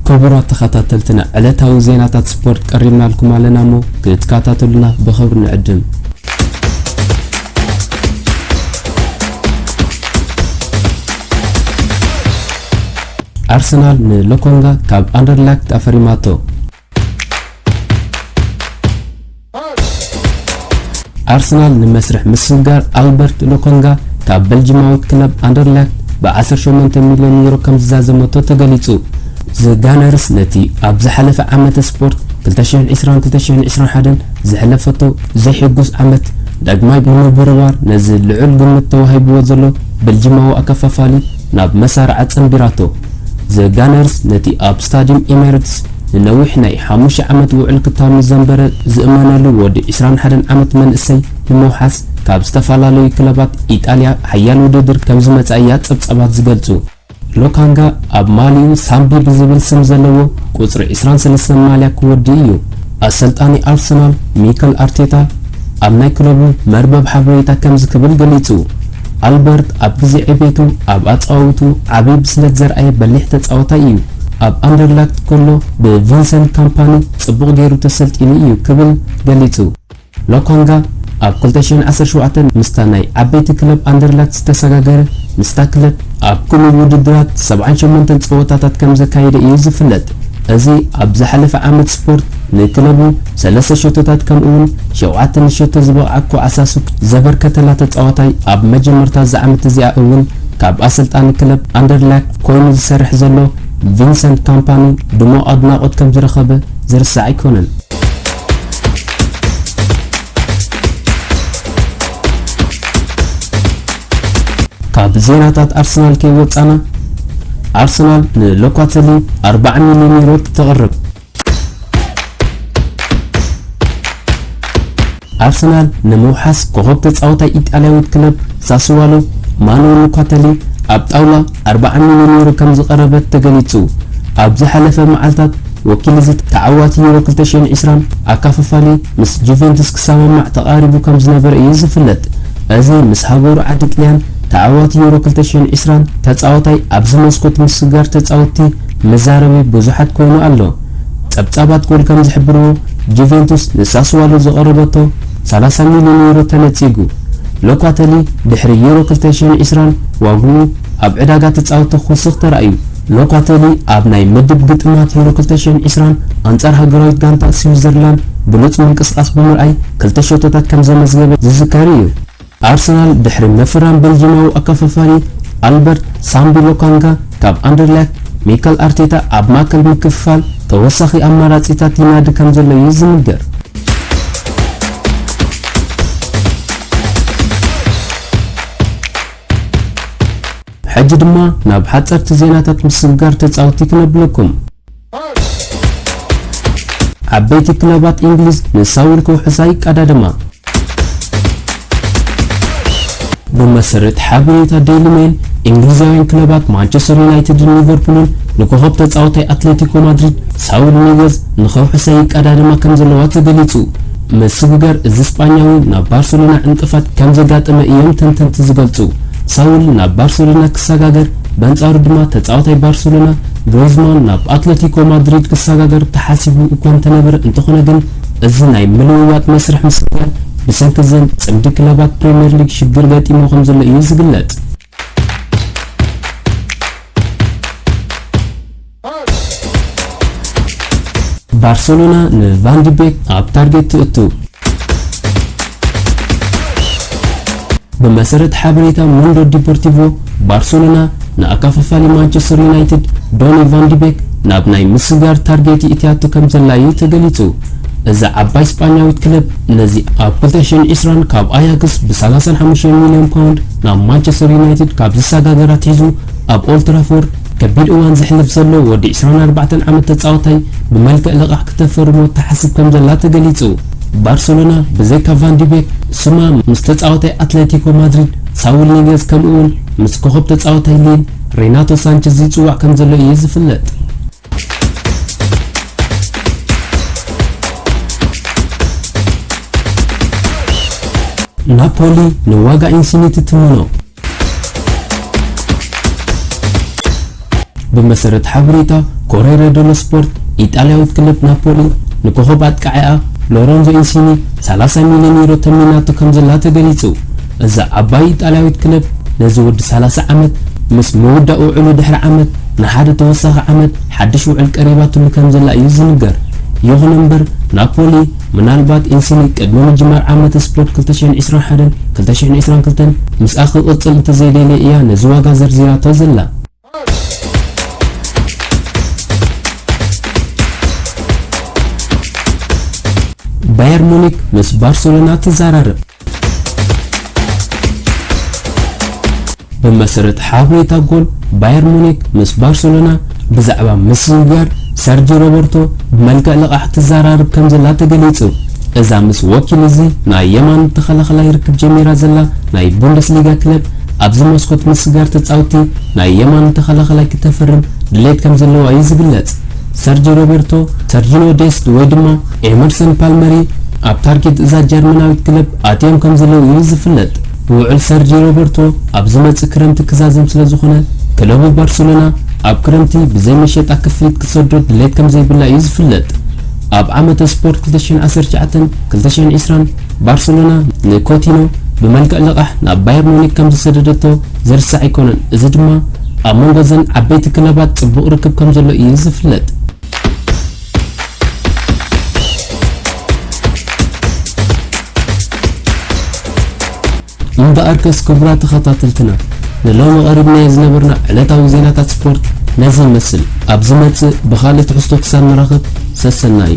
ክቡራት ተኸታተልትና፣ ዕለታዊ ዜናታት ስፖርት ቀሪብናልኩም ኣለና እሞ ክትከታተሉና ብኽብሪ ንዕድም። ኣርሰናል ንሎኮንጋ ካብ ኣንደርላክት ኣፈሪማቶ። ኣርሰናል ንመስርሕ ምስግጋር ኣልበርት ሎኮንጋ ካብ በልጅማዊት ክለብ ኣንደርላክት ብ ዓሰርተ ሸሞንተ ሚልዮን ዩሮ ከም ዝዛዘመቶ ተገሊጹ። ዘጋነርስ ነቲ ኣብ ዝሓለፈ ዓመተ ስፖርት ክልተ ሽሕን ዕስራን ክልተ ሽሕን ዕስራን ሓደን ዘሕለፈቶ ዘይሕጉስ ዓመት ዳግማይ ንምብርባር ነዚ ልዑል ግምት ተዋሂብዎ ዘሎ በልጅማዊ ኣከፋፋሊ ናብ መሳርዓ ጸንቢራቶ። ዘጋነርስ ነቲ ኣብ ስታድዩም ኤሜሬትስ ንነዊሕ ናይ ሓሙሽተ ዓመት ውዕል ክታሙ ዘንበረ ዝእመነሉ ወዲ ዕስራን ሓደን ዓመት መንእሰይ ንምውሓስ ካብ ዝተፈላለዩ ክለባት ኢጣልያ ሓያል ውድድር ከም ዝመጽኣ'ያ ጸብጻባት ዝገልጹ። ሎካንጋ ኣብ ማልዩ ሳምቢ ብዝብል ስም ዘለዎ ቁጽሪ ዕስራን ሰለስተን ማልያ ክወዲ እዩ። ኣሰልጣኒ ኣርሰናል ሚከል ኣርቴታ ኣብ ናይ ክለቡ መርበብ ሓበሬታ ከምዚ ክብል ገሊጹ፣ ኣልበርት ኣብ ግዜ ዕቤቱ ኣብ ኣጻውቱ ዓቢ ብስለት ዘርኣየ በሊሕ ተጻዋታይ እዩ። ኣብ ኣንደርላክት ከሎ ብቪንሰንት ካምፓኒ ጽቡቕ ገይሩ ተሰልጢኑ እዩ ክብል ገሊጹ። ሎኳንጋ ኣብ ክልተ ሽሕን ዓሰርተ ሸውዓተን ምስታ ናይ ዓበይቲ ክለብ ኣንደርላክት ዝተሰጋገረ፣ ምስታ ክለብ ኣብ ክሉ ውድድራት ሰብዓን ሸሞንተን ጸወታታት ከም ዘካየደ እዩ ዝፍለጥ። እዚ ኣብ ዝሓለፈ ዓመት ስፖርት ንክለቡ ሰለስተ ሸቶታት ከምኡውን ሸውዓተ ንሸቶ ዝበቕዓ ኳዕሳሱ ዘበርከተላ ተጻዋታይ ኣብ መጀመርታ እዛ ዓመት እዚኣ እውን ካብ ኣሰልጣኒ ክለብ ኣንደርላክት ኮይኑ ዝሰርሕ ዘሎ ቪንሰንት ካምፓኒ ድሙቕ ኣድናቖት ከም ዝረኸበ ዝርሳዕ ኣይኮነን። ካብ ዜናታት ኣርሰናል ከይወጻና፣ ኣርሰናል ንሎካተሊ ኣርባዓ ሚልዮን ዩሮ ተቕርብ። ኣርሰናል ንምውሓስ ኮኸብ ተጻዋታይ ኢጣልያዊት ክለብ ሳስዋሎ ማኑኤል ሎካተሊ ኣብ ጣውላ ኣርባዓ ሚልዮን ዩሮ ከም ዝቐረበት ተገሊጹ። ኣብ ዝሓለፈ መዓልታት ወኪል እዚ ተዓዋቲ ዩሮ ክልተ ሽሕን ዕስራን ኣካፋፋሊ ምስ ጁቬንቱስ ክሰማማዕ ተቓሪቡ ከም ዝነበረ እዩ ዝፍለጥ። እዚ ምስ ሃገሩ ዓዲ ጥልያን ተዓዋቲ ዩሮ ክልተ ሽሕን ዕስራን ተጻዋታይ ኣብዚ መስኮት ምስግጋር ተጻወትቲ መዛረቢ ብዙሓት ኮይኑ ኣሎ። ጸብጻባት ጎል ከም ዝሕብርዎ፣ ጁቬንቱስ ንሳስዋሎ ዝቐረበቶ ሰላሳ ሚልዮን ዩሮ ተነጺጉ። ሎካተሊ ድሕሪ ዩሮ ክልተ ሽሕን ዕስራን ዋግኡ ኣብ ዕዳጋ ተጻወትቲ ክውስኽ ተራእዩ። ሎካተሊ ኣብ ናይ ምድብ ግጥማት ዩሮ ክልተ ሽሕን ዕስራን ኣንጻር ሃገራዊት ጋንታ ስዊዘርላንድ ብሉጽ ምንቅስቓስ ብምርኣይ ክልተ ሸቶታት ከም ዘመዝገበ ዝዝከር እዩ። ኣርሰናል ድሕሪ ምፍራም ቤልጂማዊ ኣከፋፋሊ ኣልበርት ሳምቢ ሎካንጋ ካብ ኣንደርላክት፣ ሚካል ኣርቴታ ኣብ ማእከል ምክፍፋል ተወሳኺ ኣማራጺታት ይናዲ ከም ዘሎ እዩ ዝንገር። ሕጂ ድማ ናብ ሓጸርቲ ዜናታት ምስግጋር ተጻወትቲ ክነብለኩም። ዓበይቲ ክለባት እንግሊዝ ንሳውል ክውሕሳ ይቀዳደማ። ብመሰረት ሓበሬታ ዴይሊ ሜል፣ እንግሊዛውያን ክለባት ማንቸስተር ዩናይትድን ሊቨርፑልን ንኮኸብ ተጻዋታይ ኣትሌቲኮ ማድሪድ ሳውል ኒገዝ ንኸውሕሳ ይቀዳደማ ከም ዘለዋ ተገሊጹ። ምስግጋር እዚ ስጳኛዊ ናብ ባርሰሎና ዕንቅፋት ከም ዘጋጠመ እዮም ተንተንቲ ዝገልጹ። ሳውል ናብ ባርሰሎና ክሰጋገር፣ በንጻሩ ድማ ተጻዋታይ ባርሰሎና ግሪዝማን ናብ ኣትለቲኮ ማድሪድ ክሰጋገር ተሓሲቡ እኳ እንተነበረ፣ እንተኾነ ግን እዚ ናይ ምልውዋጥ መስርሕ ምስግጋር ብሰንኪ እዘን ጽምዲ ክለባት ፕሪምየር ሊግ ሽግር ገጢሞ ከም ዘሎ እዩ ዝግለጽ። ባርሰሎና ንቫን ዲ ቤክ ኣብ ታርጌት ትእቱ። ብመሰረት ሓበሬታ ሙንዶ ዲፖርቲቮ፣ ባርሰሎና ንኣካፋፋሊ ማንቸስተር ዩናይትድ ዶኒ ቫን ዲ ቤክ ናብ ናይ ምስጋር ታርጌት ይእትያቶ ከም ዘላ እዩ ተገሊጹ። እዛ ዓባይ ስጳኛዊት ክለብ ነዚ ኣብ ክልተ ሽሕን ዕስራን ካብ ኣያክስ ብ ሰላሳን ሓሙሽተን ሚልዮን ፓውንድ ናብ ማንቸስተር ዩናይትድ ካብ ዝሰጋገር ኣትሒዙ ኣብ ኦልድ ትራፎርድ ከቢድ እዋን ዘሕልፍ ዘሎ ወዲ ዕስራን ኣርባዕተን ዓመት ተጻዋታይ ብመልክዕ ልቓሕ ክተፈርሞ ትሓስብ ከም ዘላ ተገሊጹ። ባርሰሎና ብዘይካ ቫን ዲቤክ ስማ ምስ ተጻዋታይ ኣትሌቲኮ ማድሪድ ሳውል ኒገዝ ከምኡ እውን ምስ ኮኸብ ተጻዋታይ ሊል ሬናቶ ሳንቸዝ ይጽዋዕ ከም ዘሎ እዩ ዝፍለጥ። ናፖሊ ንዋጋ ኢንሲኒ ትትምኖ። ብመሰረት ሓበሬታ ኮሬረ ደሎ ስፖርት፣ ኢጣልያዊት ክለብ ናፖሊ ንኮኸብ ኣጥቃዓኣ ሎረንዞ ኢንሲኒ ሰላሳ ሚልዮን ዩሮ ተሚናቶ ከም ዘላ ተገሊጹ። እዛ ዓባይ ኢጣልያዊት ክለብ ነዚ ወዲ ሰላሳ ዓመት ምስ ምውዳእ ውዕሉ ድሕሪ ዓመት ንሓደ ተወሳኺ ዓመት ሓድሽ ውዕል ቀሪባትሉ ከም ዘላ እዩ ዝንገር። ይኹን እምበር ናፖሊ ምናልባት ኢንሲኒ ቅድሚ ምጅማር ዓመት ስፖርት ክልተ ሽሕን ዕስራን ሓደን ክልተ ሽሕን ዕስራን ክልተን ምስኣ ክቕጽል እንተዘይደልየ እያ ነዚ ዋጋ ዘርዚራቶ ዘላ። ባየር ሙኒክ ምስ ባርሰሎና ትዘራረብ። ብመሰረት ሓበሬታ ጎል፣ ባየር ሙኒክ ምስ ባርሰሎና ብዛዕባ ምስግጋር ሰርጂ ሮበርቶ ብመልክዕ ልቓሕ ትዘራረብ ከም ዘላ ተገሊጹ። እዛ ምስ ወኪል እዚ ናይ የማን ተኸላኸላይ ርክብ ጀሚራ ዘላ ናይ ቡንደስሊጋ ክለብ፣ ኣብዚ መስኮት ምስግጋር ተጻውቲ ናይ የማን ተኸላኸላይ ክተፍርም ድሌት ከም ዘለዋ እዩ ዝግለጽ። ሰርጂ ሮበርቶ፣ ሰርጂኖ ዴስት ወይ ድማ ኤመርሰን ፓልመሪ ኣብ ታርጌት እዛ ጀርመናዊት ክለብ ኣትዮም ከም ዘለዉ እዩ ዝፍለጥ። ብውዕል ሰርጂ ሮበርቶ ኣብ ዝመጽእ ክረምቲ ክዛዘም ስለ ዝኾነ፣ ክለቡ ባርሰሎና ኣብ ክረምቲ ብዘይ መሸጣ ክፍሊት ክሰዶ ድሌት ከም ዘይብላ እዩ ዝፍለጥ። ኣብ ዓመተ ስፖርት ክልተ ሽሕን ዓሰርተ ትሽዓተን ክልተ ሽሕን ዕስራን ባርሰሎና ንኮቲኖ ብመልክዕ ልቓሕ ናብ ባየር ሙኒክ ከም ዝሰደደቶ ዝርሳዕ ኣይኮነን። እዚ ድማ ኣብ መንጎ እዘን ዓበይቲ ክለባት ጽቡቕ ርክብ ከም ዘሎ እዩ ዝፍለጥ። እምበኣርከስ ክቡራት ተኸታተልትና፣ ንሎሚ ቀሪብናዮ ዝነበርና ዕለታዊ ዜናታት ስፖርት ነዚ ይመስል። ኣብ ዝመጽእ ብኻልእ ትሕዝቶ ክሳብ ንራኸብ፣ ሰሰናዩ።